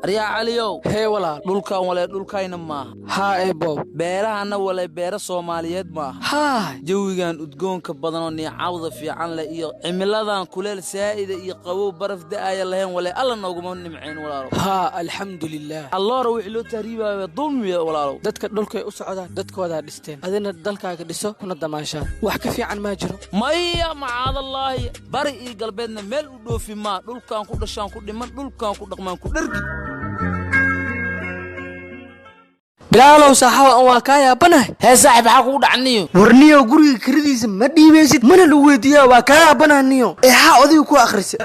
Aryaa Caliyow. Hee walaal. Dhulkan walee dhulkayna maaha. Haa eebow. Beerahanna walee beera Soomaaliyeed maaha. Haa. Jawigan udgoonka badanoo niicawda fiican leh iyo cimiladan kuleel saa'ida iyo qabow baraf da'aya lahayn walee alla nooguma nimcayn walaalow. Haa, alxamdulilaah. Alloora wixii loo tahriibaayo dulmiya walaalow. Dadka dhulkay u socdaan dadkoodaa dhisteen, adina dalkaaga dhiso kuna damaanshaan, wax ka fiican maa jiro. Maya, macaadallaahi, bari iyo galbeedna meel u dhoofi maa. Dhulkaan ku dhashaan ku dhiman, dhulkaan ku dhaqmaan ku dhargi. Bilaalow saaxawa an waa kaa yaabanahay. Hee saaxib, maxaa kugu dhacniyo? Warniyow, guriga kiradiisa ma dhiibaysid, mana lagu weydiiyaa? Waa kaa yaabanaha niyo. Ee haa, adigu ku akhrisa.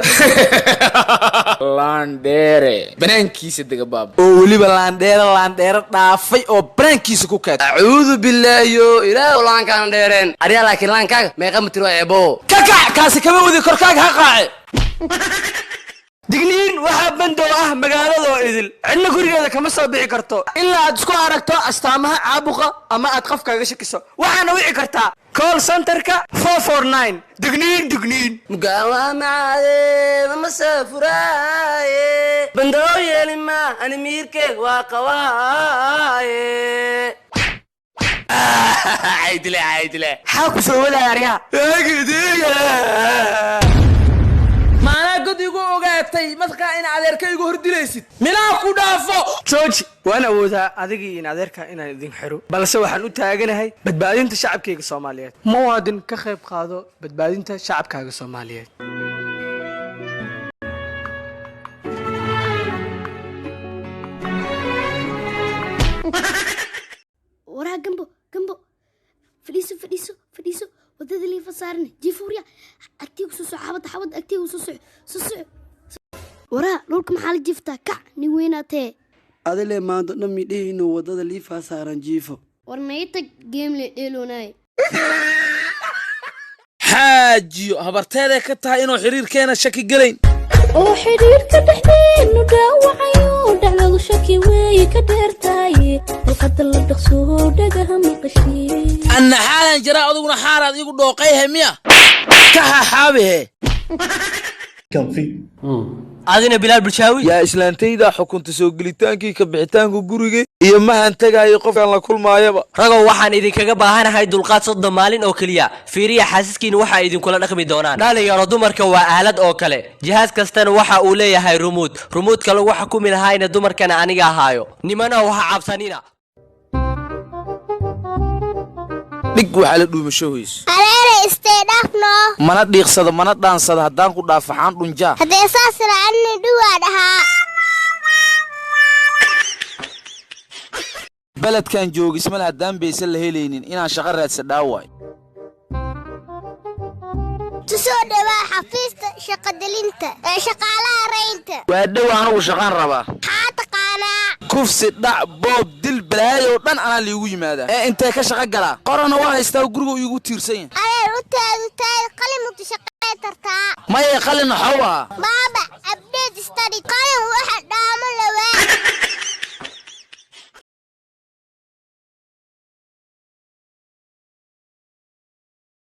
Laandheere banaankiisa dega baab. Oo weliba laandheere laandheere dhaafay oo banaankiisa ku kaad. Acuudu bilaahiyo ilaah laankaana dheereen aryaa, laakiin laankaaga meeqa mitir waa eebo? Ka kac, kaasi kama wadi, korkaaga ha qaace. Digniin: waxaa bandow ah magaaladoo idil, cidna gurigeeda kama soo bixi karto ilaa aad isku aragto astaamaha caabuqa ama aad qof kaga shakiso. Waxaana wici kartaa call centerka 449. Digniin, digniin. Mugaawaa macaade mama saafuraaye, bandoo yeelima ani miirke waa qawaaye. Caydile, caydile. Xaa ku soo wadaya aryaha? Maanaa god igu ogaatay markaa in adeerka igu hor dilaysid minaa ku dhaafo. Jooji, waan awoodaa adigii in adeerka inaan idin xiro, balse waxaan u taaganahay badbaadinta shacabkayga Soomaaliyeed. Muwaadin, ka qayb qaado badbaadinta shacabkaaga Soomaaliyeed. Waraha gambo gambo, fadhiiso, fadhiiso, fadhiiso. Wadada liifa saaran jiifuurya, agtiigu soo soco. Xabadda, xabadda, agtiigu soo soco, soo soco. Waraha dhulka maxaa la jiiftaa? Kac, nin weynaa tee. Adile maanta dhan midhihinu waddada liifaa saaran jiifo. War naga tag, geemle dheeloonaay. Xaajiyo, habarteeday ka tahay inuu xiriirkeena shaki gelayn. Oo xidhiirka dhexdeennu dhaawacayo, dhacdadu shaki weeye ka dheertahay, dulqada la dhaqsoo dhagaha maqashiye. Anna xaalan jiraa, adiguna xaalaad iigu dhooqayhe miya ka xaxaabihe. Adina Bilaal Bulshaawi. Yaa islaantaydaa xukunta soo gelitaankii ka bixitaanka guriga iyo mahan tegaayo qofkaan la kulmaayaba. Ragow, waxaan idinkaga baahanahay dulqaad 30 maalin oo keliya. Fiiriya xaasaskiina waxa idinkula dhaqmi doonaan. Dhalinyaro, dumarka waa aalad oo kale, jihaas kastana waxa uu leeyahay rumuud. Rumuudka lagu xukumi lahaayna dumarkana aniga ahaayo. Nimanow, ha cabsanina. Dhig, waxaa la dhuumasho hoys. Areere, istee dhaafno. Mana dhiiqsado, mana dhaansado, haddaan ku dhaafaxaan dhunjaa. Haddee saas raacani dhuwaa dhahaa. Beledkan joogismal haddaan baysan la helaynin inaan shaqo raadsa dhaawaay. Tusoo dhawaa xafiista shaqadelinta ee shaqaalaha raynta. Waa dhow, anugu shaqaan rabaa. Maxaa taqaanaa? Kufsi, dhac, boob, dil, balaayo dhan anaa liigu yimaadaa. Ee intee ka shaqo galaa? Qorana waa haystaa, guriga iigu tiirsan yahay. Areer, u taadu taay qalimugta shaqee tartaa. Maya, qalin waxau ahaa. Baaba abdheed.